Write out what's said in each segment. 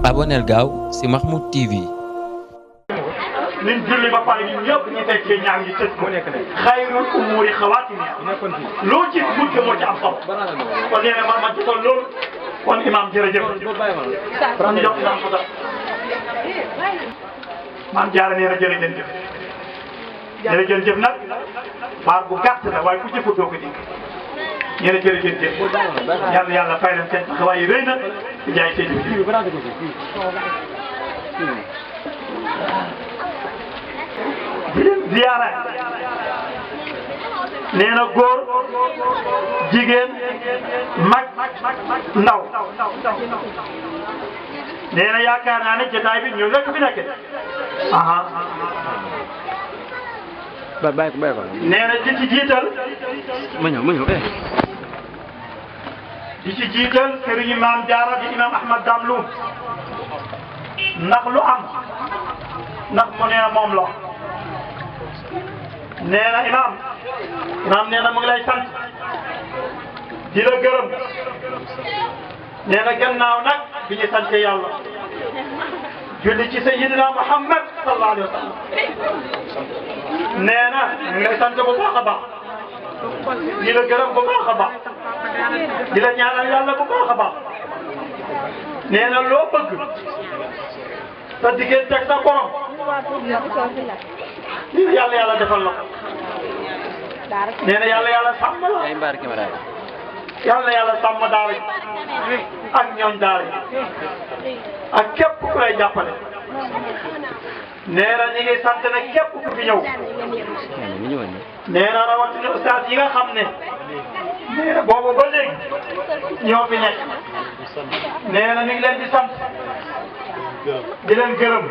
aboneel gaaw si Mahmoud TV. liñ julli ba pare ñun ñëpp ñu teg ci ñaan yi tëj ko xayrul umuri xawaatimiha loo ci mujj moo ci am solo kon nee na ma jotoon loolu kon imam jërëjëf ñu jox imam ko maam Jaara nee na jërëjëf nag baar bu gàtt la waaye ku jëfut doo ko dégg nee na jërëjëf yàlla yàlla fay leen seen taxawaay yi rëy na di jaay seen di leen ziyaara nee na góor jigéen mag ndaw nee na yaakaar naa ne jotaay bi ñu lekk fi nekk aha bàyyi ko nee na di ci jiital ma ñëw di ci jiital sëriñ Maam Jaara di imam Ahmad Dam Loum ndax lu am ndax mu nee na moom la nee na imam nee na mu ngi lay sant di la gërëm nee na gannaaw nag bi ñu sant yàlla julli ci sayyidina Muhammad sallallahu alayhi wa sallam nee na mu ngi lay sant bu baax a baax di la gërëm bu baax a baax di la ñaanal yàlla bu baax a baax nee na loo bëgg sa diggante ak sa borom nee na yàlla defal la ko nee na yàlla sàmm la yàlla sàmm daara yi ak ñooñ daara yi ak képp ku lay jàppale nee na ñi ngi sant nag képp ku fi ñëw nee na rawatina ustaas yi nga xam ne nee na boobu ba léegi ñoo fi nekk nee na mi ngi leen di sant di leen gërëm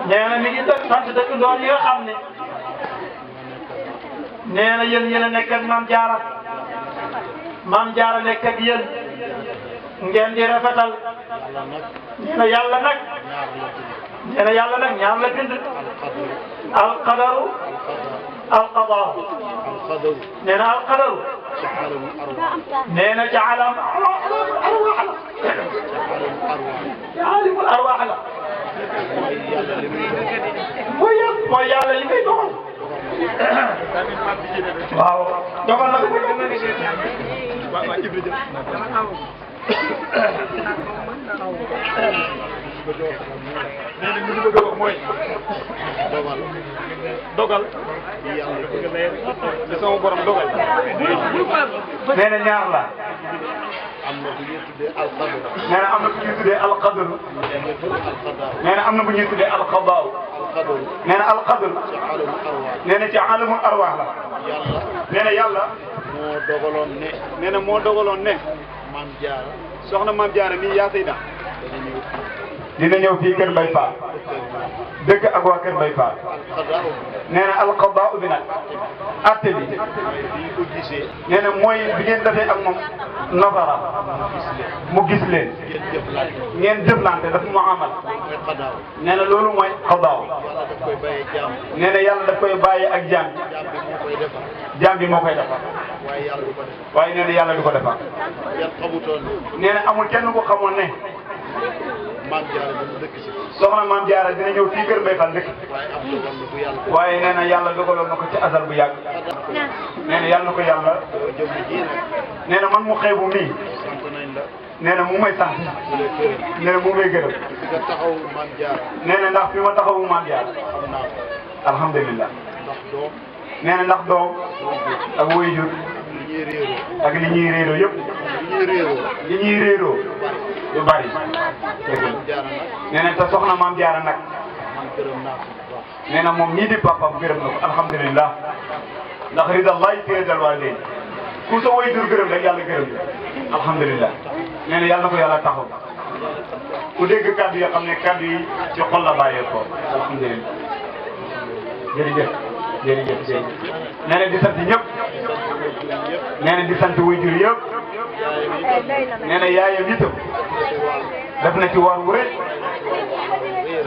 nee na mi ngi sant dëkkandoor yi nga xam ne nee na yéen a nekk ak Maam Jaara nekk ak yéen ngeen di rafetal nee na yàlla nag ñaar la bind alqadaru alqadaa nee na alqadaru nee na ca alimul arwaax la mooy yàlla li koy dogal waaw dogal na ko nee na li ñu bëgg a wax mooy dogal li sama borom dogal nee na ñaar la am na bu ñuy tuddee alqadr. nee na am na bu ñuy tuddee alqadr. nee na am na bu ñuy tuddee alqadaaw. nee na alqadr. nee na ci alamul arwaax la. nee na yàlla. moo dogaloon ne. nee na moo dogaloon ne. Maam Jaara. soxna Maam Jaara mii yaa Seyda. dina ñëw fii Kër Mbaye Fall. dëkk ak waa Kër Mbaye Fall. nee na alqadaaw bi nag. atte bi. nee na mooy bi ngeen defee ak moom nafara mu gis leen ngeen jëflante daf mu amal nee na loolu mooy xadaaw nee na yàlla daf koy bàyyi ak jaam bi moo koy defar waaye nee na yàlla du ko defar nee na amul kenn ko xamoon ne soxna Maam Jaara dina ñëw fii Kër Mbaye Fall dëkk waaye nee na yàlla dogaloon na ko ci asal bu yàgg nee na yàlla na ko yàlla nee na man mu xeebu mii nee na mu may sant nee na mu may gërëm nee na ndax fi ma taxawu Maam Jaara alhamdulilah nee na ndax doom ak waajur ak li ñuy réeroo yëpp li ñuy réeroo lu bari nee na te soxna Maam Jaara nag nee na moom ñii di papam gërëm na ko alhamdulilah ndax ridallahi fi ridal walidayn ku sa waajur gërëm rek yàlla gërëm la alhamdulilah nee na yàlla na ko yàlla taxaw ku dégg kaddu yoo xam ne kaddu yi ci xol la bàyyeekoo alhamdulilah jërëjëf nee na di sant ñëpp nee na di sant waajur yëpp nee na yaayam itam def na ci waar wu rëy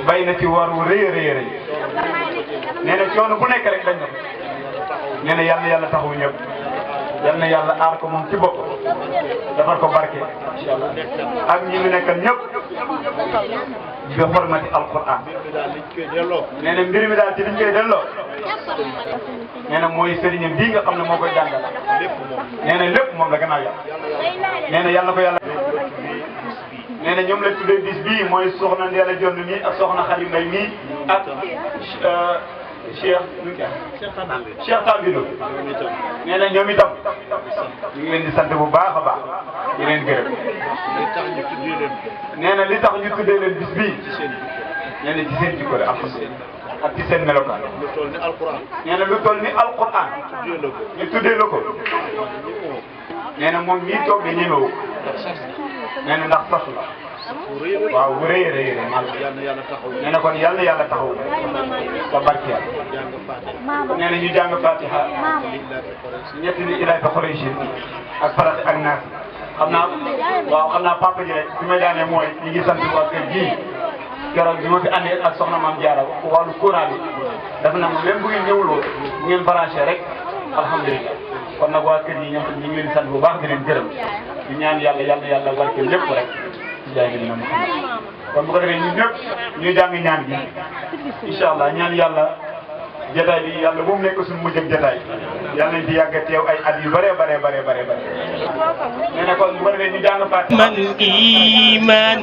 bay na ci waar wu rëy a rëy nee na coono bu nekk rek dañ na nee na yal na yàlla taxawu ñëpp yal na yàlla aar ko moom ci bopp defar ko barke ak ñi mu nekkal ñëpp bi xormati alquran nee na mbir mi daal ci liñ koy delloo nee na mooy sëriñam bii nga xam ne moo koy jàngal nee na lépp moom la gannaaw yàlla nee na yàlla ko yàlla nee na ñoom la tuddee bis bii mooy soxna Ndella Dione mii ak soxna Khady Mbaye mii ak Cheikh Tambidou nee na ñoom itam ñu ngi leen di sant bu baax a baax di leen gërëm nee na li tax ñu tuddee leen bis bii nee na ci seen jikko la alhamdulilah ak ci seen melokaan nee na lu toll ni alquran ñu tuddee la ko nee na moom mii toog di ñemewu nee na ndax sas la waaw bu rëy a rëy nee na kon yàlla yàlla taxaw ba barkeel nee na ñu jàng fatiha ñetti ni ilaay ba Quraysh ak farati ak naas xam naa waaw xam naa papa ji rek bi may daanee mooy ñu ngi sant waa kër gii keroog bi ma fi andee ak soxna Maam Jaara wàllu courant bi dafa na ma même bu ngeen ñëwuloo bu ngeen branché rek alhamdulilah kon nag waa kër yi ñoom ñu ngi leen di sant bu baax di leen gërëm di ñaan yàlla yàlla yàlla barkeel lépp rek ci jaay gi dina ma xam kon bu ko defee ñun ñëpp ñu jàng ñaan gi incha allah ñaan yàlla jotaay bi yàlla bu mu nekk suñu mujj ak jotaay yàlla nañ fi yàgg a teew ay at yu bëree bare nee na kon bu ko defee ñu jàng Faatiha man iman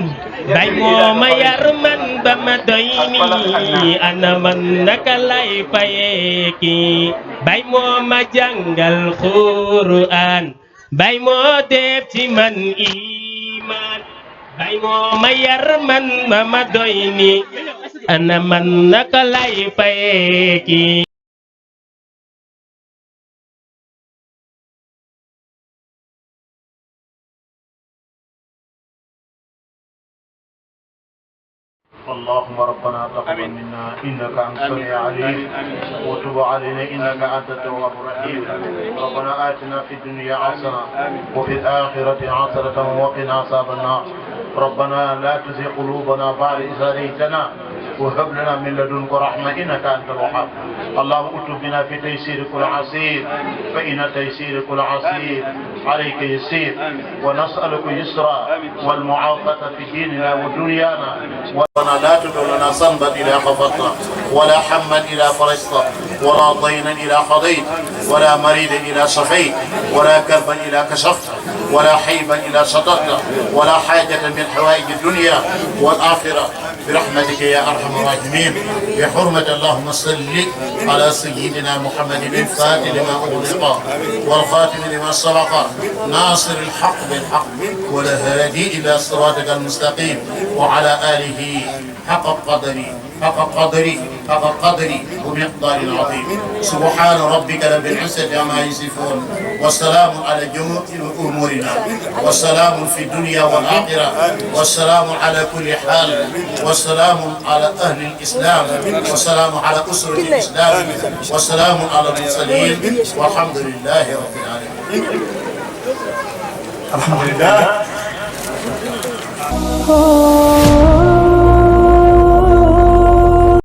bay moo ma yar man ba ma doy ni ana man naka lay fayee ki bay moo ma jàngal Qur'an bay moo def ci man iman bay moo ma yar man ba ma doy ni ana man naka lay fayee ki اللهم ربنا تقبل منا انك انت السميع العليم وتب علينا انك انت التواب الرحيم ربنا اتنا في الدنيا حسنه وفي الاخره حسنه وقنا عذاب النار ربنا لا تزغ قلوبنا بعد إذ هديتنا وهب لنا من لدنك رحمه انك انت الوهاب اللهم اكتب بنا في تيسير كل عسير فان تيسير كل عسير عليك يسير ونسالك يسرا والمعافاه في ديننا ودنيانا ربنا لا تدع لنا ذنبا إلى غفرته ولا حما إلى فرجته ولا ضينا إلى قضيت ولا مريضا إلى شفيت ولا كربا إلى كشفته ولا حيبا إلى سترته ولا حاجة من حوائج الدنيا والآخرة برحمتك يا أرحم الراحمين بحرمة اللهم صل على سيدنا محمد الفاتح لما أغلق والخاتم لما سبق ناصر الحق بالحق والهادي إلى صراطك المستقيم وعلى آله حق قدري ومقدار عظيم سبحان ربك رب العزة عما يصفون والسلام على جميع أمورنا والسلام في الدنيا والآخرة والسلام على كل حال والسلام على أهل الإسلام والسلام على أسرة الإسلام والسلام على المرسلين والحمد لله رب العالمين. الحمد لله.